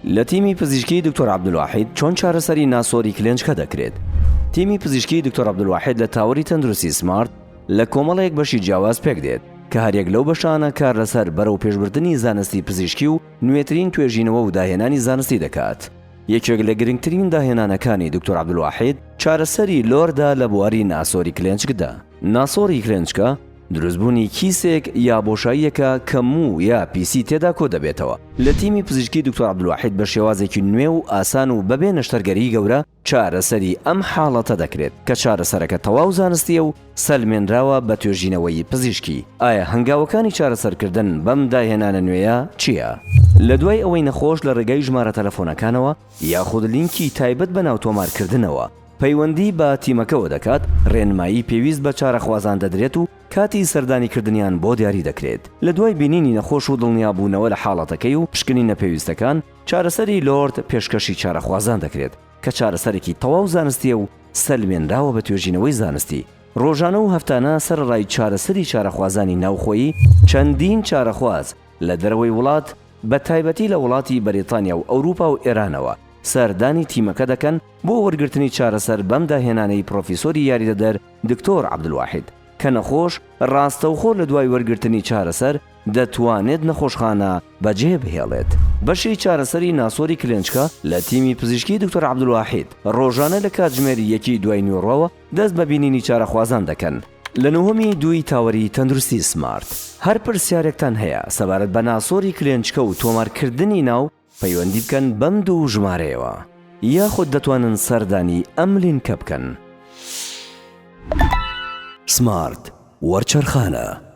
لە تیمی پزیشکی دکتۆر عەبدولواحید چۆن چارەسەری ناسۆری کلێنچکە دەکرێت؟ تیمی پزیشکی دکتۆر عەبدولواحید لە تاوەری تەندروستی سمارت لە کۆمەڵێک بەشی جیاواز پێکدێت کە هەریەک لەو بەشانە کار لەسەر بەرەو پێشبردنی زانستی پزیشکی و نوێترین توێژینەوە و داهێنانی زانستی دەکات. یەکێک لە گرنگترین داهێنانەکانی دکتۆر عەبدولواحید چارەسەری لۆردە لە بواری ناسۆری کلێنچکدا. ناسۆری کلێنچکە دروستبوونی کیسێک یا بۆشاییەکە کە موو یا پیسی تێدا کۆدەبێتەوە. لە تیمی پزیشکی دکتۆر عەبدولواحید بە شێوازێکی نوێ و ئاسان و بەبێ نەشتەرگەریی گەورە چارەسەری ئەم حاڵەتە دەکرێت کە چارەسەرەکە تەواو زانستییە و سەلمێنراوە بە توێژینەوەی پزیشکی. ئایا هەنگاوەکانی چارەسەرکردن بەم داهێنانە نوێیە چییە؟ لە دوای ئەوەی نەخۆش لە ڕێگای ژمارە تەلەفۆنەکانەوە یاخود لینکی تایبەت بە ناوتۆمارکردنەوە پەیوەندی بە تیمەکەوە دەکات، ڕێنمایی پێویست بە چارەخوازان دەدرێت و کاتی سەردانیکردنیان بۆ دیاری دەکرێت. لە دوای بینینی نەخۆش و دڵنیابوونەوە لە حاڵەتەکەی و پشکنینە پێویستەکان، چارەسەری لۆرد پێشکەشی چارەخوازان دەکرێت، کە چارەسەرێکی تەواو زانستییە و سەلمێنراوە بە توێژینەوەی زانستی. ڕۆژانە و هەفتانە سەرەڕای چارەسەری چارەخوازانی ناوخۆیی، چەندین چارەخواز لە دەرەوەی وڵات، بە تایبەتی لە وڵاتی بەریتانیا و ئەوروپا و ئێرانەوە سەردانی تیمەکە دەکەن بۆ وەرگرتنی چارەسەر بەم داهێنانەی پڕۆفیسۆری یاریدەدەر دکتۆر عەبدولواحید کە نەخۆش ڕاستەوخۆ لە دوای وەرگرتنی چارەسەر دەتوانێت نەخۆشخانە بەجێ بهێڵێت. بەشی چارەسەری ناسۆری کلێنچکە لە تیمی پزیشکی دکتۆر عەبدولواحید ڕۆژانە لە کاتژمێر یەکی دوای نیوەڕۆوە دەست بە بینینی چارەخوازان دەکەن لە نهۆمی دووی تاوەری تەندروستی سمارت. هەر پرسیارێکتان هەیە سەبارەت بە ناسۆری کلێنچکە و تۆمارکردنی ناو پەیوەندی بکەن بەم دوو ژمارەیەوە یاخود دەتوانن سەردانی ئەم لینکە بکەن. سمارت وەرچەرخانە.